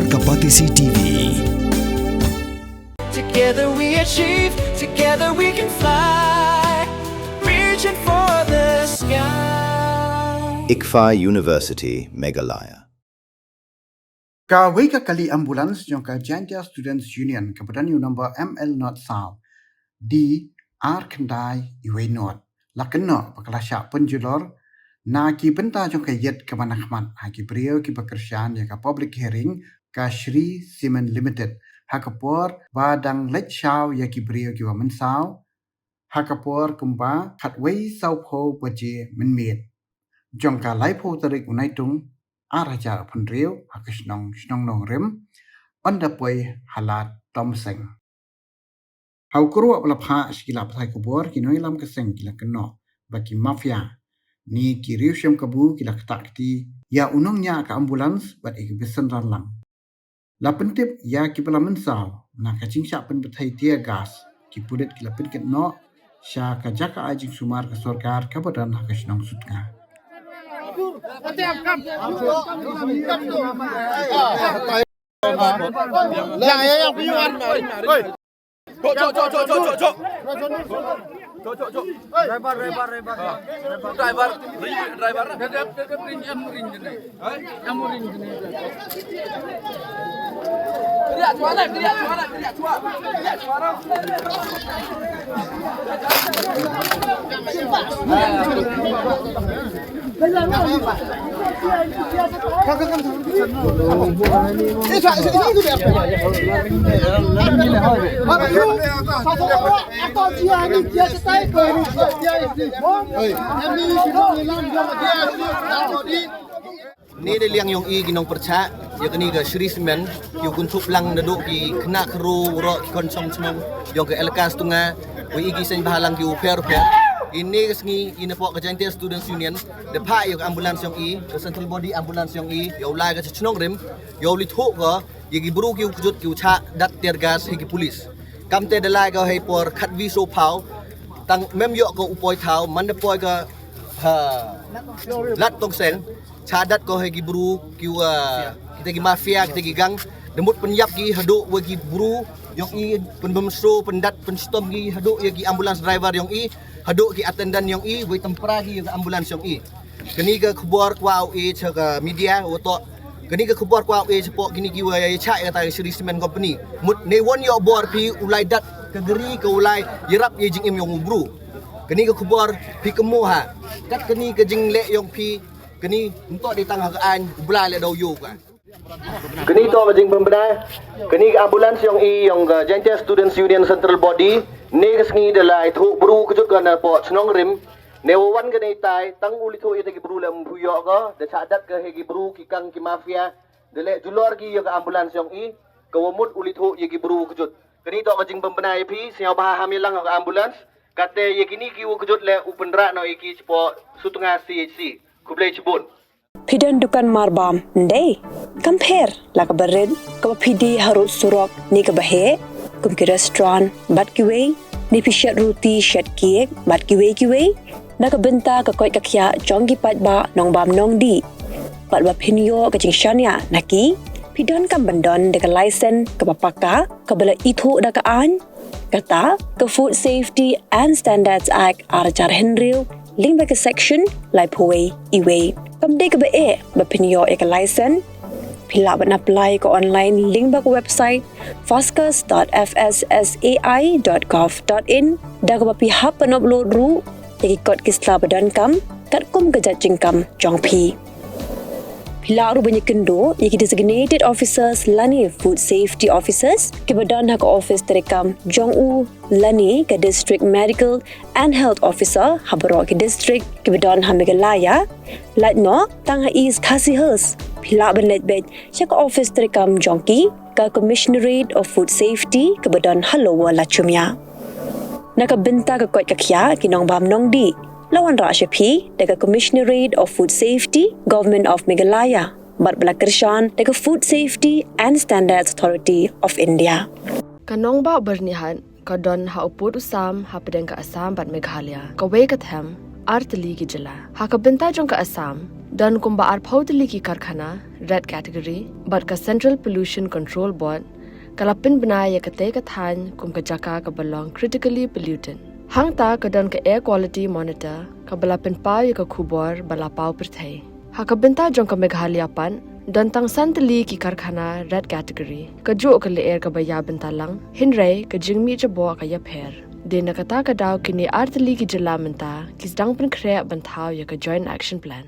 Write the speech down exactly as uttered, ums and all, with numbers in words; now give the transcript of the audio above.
Ka Batesi T V. Together we achieve, together we can fly, reaching for the sky. ICFAI University, Meghalaya. Kawei ka kali ambulance jong ka Jaintia Students Union kaba don ïa u number M L not saw D R khyndai wei not la kynnoh ba ka la shah pynjulor na ki bynta jong ka ïit kaba na khmat ha ki briew kiba kyrshan ïa ka public hearing ka Shree Cement Limited ha ka por ba dang leit shaw ïa ki briew kiba mynsaw ha ka por kumba khatwei sawphew baje mynmiet jong ka laiphew tarik u Naitung ar hajar arphew hynriew ha ka shnong Shnong Nongrim, ynda poi ha Lad Tomseng. Ha u kyrwoh ba la phah sha ki lad pathai khubor, ki nongïalam ka seng ki la kynnoh ba ki mafia ne ki riew shem kabu ki la ktah kti ïa u nongñiah ka ambulance bad ïa ki bisen ranlang. La pyntip ïa kiba la mynsaw na ka jingshah pynbthei tear gas, ki pulit ki la pynkynnoh sha ka jaka ai jingsumar ka sorkar kaba don ha ka shnong Sutnga. Driver, driver, driver. Driver. Ni da liang yong i ki nongpyrchah ïa kani ka Shree Cement, ki u kynthup lang naduh ki khynnah khynroo, waroh ki khon chong chnong yong ka elaka Sutnga, wa i ki seng bhalang ki u pher u pher. Ini ka sngi i napoh ka Jaintia Students Union da phah ïa ka ambulance yong i, ka central body ambulance yong i, ïa u lai ka cha Chnongrim, ïa u leit thuh ka ïa ki bru ki u kjut ki u chah dat tear gas ha ki police. Kamte da lai ka ha i por khatwi sawphew, tang mem ïoh ka u poi thaw, man da poi ka ha Lad Tomseng, chah dat ka ha ki bru ki u, ah, kita ki mafia, kita ki gang, da mut pynïap ki haduh wa ki bru yong i, pynbymsngew, pyndat, pynshitom ki haduh ïa ki ambulance driver yong i, haduh ki attendant yong i, wei tympra ki ïa ka ambulance yong i. Kani ka khubor kwah u ai cha ka media, wa toh kani ka khubor kwah u ai chapoh kini ki wa ïa chah ïa kata ka Shree Cement Company. Mut ne wan ïoh bor phi u lai dat ka gari ka u lai ïarap ïa jingim yong u bru. Kani ka khubor phi kynmaw ha. Kat kani ka jingleh yong phi, kani ym toh dei tang ha ka aiñ, u Blai leh da u ïoh ka. Kani toh ka jingbym bha. Kani ka ambulance yong i yong ka Jaintia Students Union Central Body, ne ka sngi da lai thuh bru kjut ka napoh Chnongrim, ne wa wan kani tai, tang u leit thuh ïa ki bru leh ym pu ïoh ka, da chah dat ka ha ki bru ki kang ki mafia, da leh julor ki ïa ka ambulance yong i, ka wa mut u leit thuh ïa ki bru kjut. Kani toh ka jingbym bha ïa phi, sngewbha ham ïalang ha ka ambulance, kata ïa kini ki wa kjut leh u pynrah noh ïa ki chapoh Sutnga C H C. Khublei chibun. Phi don dukan marbam, ndei? Kam pher, la kaba rit, kaba phi die harud surok, ne kaba heh, kum ki restaurant, bad kiwei, ne phi shet ruti, shet cake, bad kiwei kiwei, na ka bynta ka koit ka khiah jong ki paidbah nongbam nongdih. Bad ba phin ïoh ka jingshaniah na ki, phi donkam ban don da ka license kaba paka, kaba la ithuh da ka aiñ, kata ka Food Safety and Standards Act ar hajar hynriew, lyngba ka section laiphew wei, iwei. Kam dei kaba eh ba phin ïoh ïa ka license, phi lah ban apply ka online lyngba ka website foscus dot F S S A I dot gov dot in, da kaba phi hap ban upload ruh ïa ki kot ki sla ba donkam, katkum ka jait jingkam jong phi. Phi lah ruh ban ïakynduh ïa ki designated officers lane food safety officers kiba don ha ka office treikam jong u lane ka District Medical and Health Officer ha baroh ki district kiba don ha Meghalaya. Lait noh tang ha East Khasi Hills, phi lah ban leit beit sha ka office treikam jong ki, ka Commissionerate of Food Safety kaba don ha Lower Lachumia. Na ka bynta ka koit ka khiah ki nongbam nongdih, la wanrah sha phi da ka Commissionerate of Food Safety, Government of Meghalaya, bad ba la kyrshan da ka Food Safety and Standards Authority of India. Ka nongbah Byrnihat ka don ha u pud u sam hapdeng ka Assam bad Meghalaya. Kawei ka them ar tylli ki jylla. Ha ka bynta jong ka Assam, don kumba arphew tylli ki karkhana red category, bad ka Central Pollution Control Board ka la pynbna ïa katei ka thaiñ kum ka jaka kaba long critically polluted. Hangta ka don ka Air Quality Monitor kaba la pynpaw ïa ka khubor ba la paw pyrthei. Ha ka bynta jong ka Meghalaya pat, don tang san tylli ki karkhana red category. Kajuh ka lyer kaba ïa bynta lang, hynrei ka jingmih jaboh ka ïapher. Dei na kata ka daw kine ar tylli ki jylla mynta ki sdang pynkhreh ban thaw ïa ka Joint Action Plan.